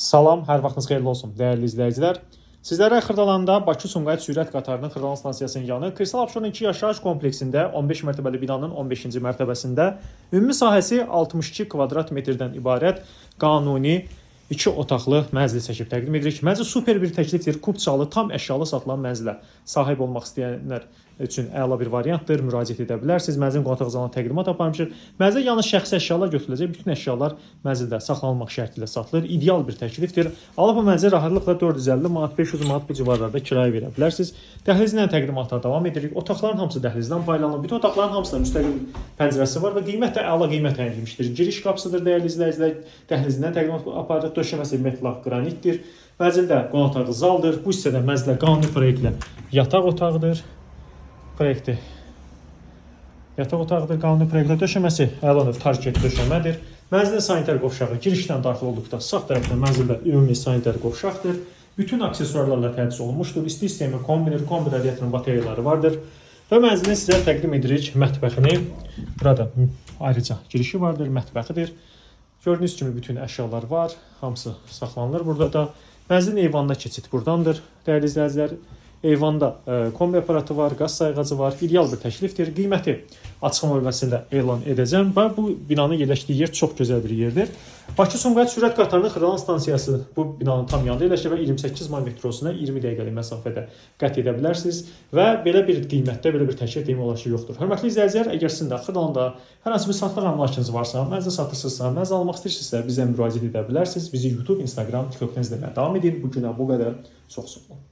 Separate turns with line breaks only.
Salam, hər vaxtınız xeyirli olsun, dəyərli izləyicilər. Sizlərə Xırdalanda Bakı-Sumqayıt sürət qatarının Xırdalan stansiyasının yanı Kristal Abşeron 2 yaşayış kompleksində 15 mərtəbəli binanın 15-ci mərtəbəsində ümumi sahəsi 62 kvadrat metrdən ibarət qanuni 2 otaqlı mənzil çəkib təqdim edirik. Mənzil super bir təklifdir. Kupçalı, tam əşyalı satılan mənzilə sahib olmaq istəyənlər üçün əla bir variantdır. Müraciət edə bilərsiniz. Mənzilin qonaq zalına təqdimat aparmışıq. Mənzilə yalnız şəxsi əşyalar götürüləcək. Bütün əşyalar mənzildə saxlanılmaq şərti ilə satılır. İdeal bir təklifdir. Alıb bu mənzili rahatlıqla 450 manat, 500 manat bu civarlarda kirayə verə bilərsiniz. Dəhlizlə təqdimata davam edirik. Otaqların hamısı dəhlizdən paylanılır. Bütün otaqların hamısında müstəqil pəncərəsi var və qiymət də əla qiymət təyin edilmişdir. Giriş qapısıdır, dəyərli izləyicilər. Dəhlizindən təqdimat aparırıq. Döşəməsi metlaq qranitdir. Mənzildə qonaq otağı zaldır. Bu hissədə mənzilə qanuni proyektlə yataq otağıdır. Proyekti yataq otağıdır, qanuni proyektlə döşəməsi əla növ tarket döşəmədir. Mənzilin sanitar qovşağı girişdən daxil olduqda sağ tərəfdə mənzildə ümumi sanitar qovşaqdır. Bütün aksesuarlarla təchiz olunmuşdur. İsti sistemi, kombiner, kombi radiatorun batareyaları vardır. Və mənzilin sizə təqdim edirik mətbəxini. Burada ayrıca girişi vardır, mətbəxidir. Gördüyünüz kimi bütün əşyalar var. Hamısı saxlanılır burada da. Mənzilin eyvanına keçid burdandır. Dəyərli izləyicilər, eyvanda kombi aparatı var, qaz sayğacı var. İdeal bir təklifdir. Qiyməti açıqlama bölməsində elan edəcəm və bu binanın yerləşdiyi yer çox gözəl bir yerdir. Bakı-Sumqayıt sürət qatarının Xırdalan stansiyası bu binanın tam yanında yerləşir və 28 may metrosuna 20 dəqiqəlik məsafədə qət edə bilərsiniz və belə bir qiymətdə belə bir təklif demək olar ki, yoxdur. Hörmətli izləyicilər, əgər sizin də Xırdalanda hər hansı bir satılıq əmlakınız varsa, mənzil satırsınızsa, mənzil almaq istəyirsinizsə bizə müraciət edə bilərsiniz. Bizi YouTube, Instagram, TikTokdan izləməyə davam edin. Bu günə bu qədər. Çox sağ olun.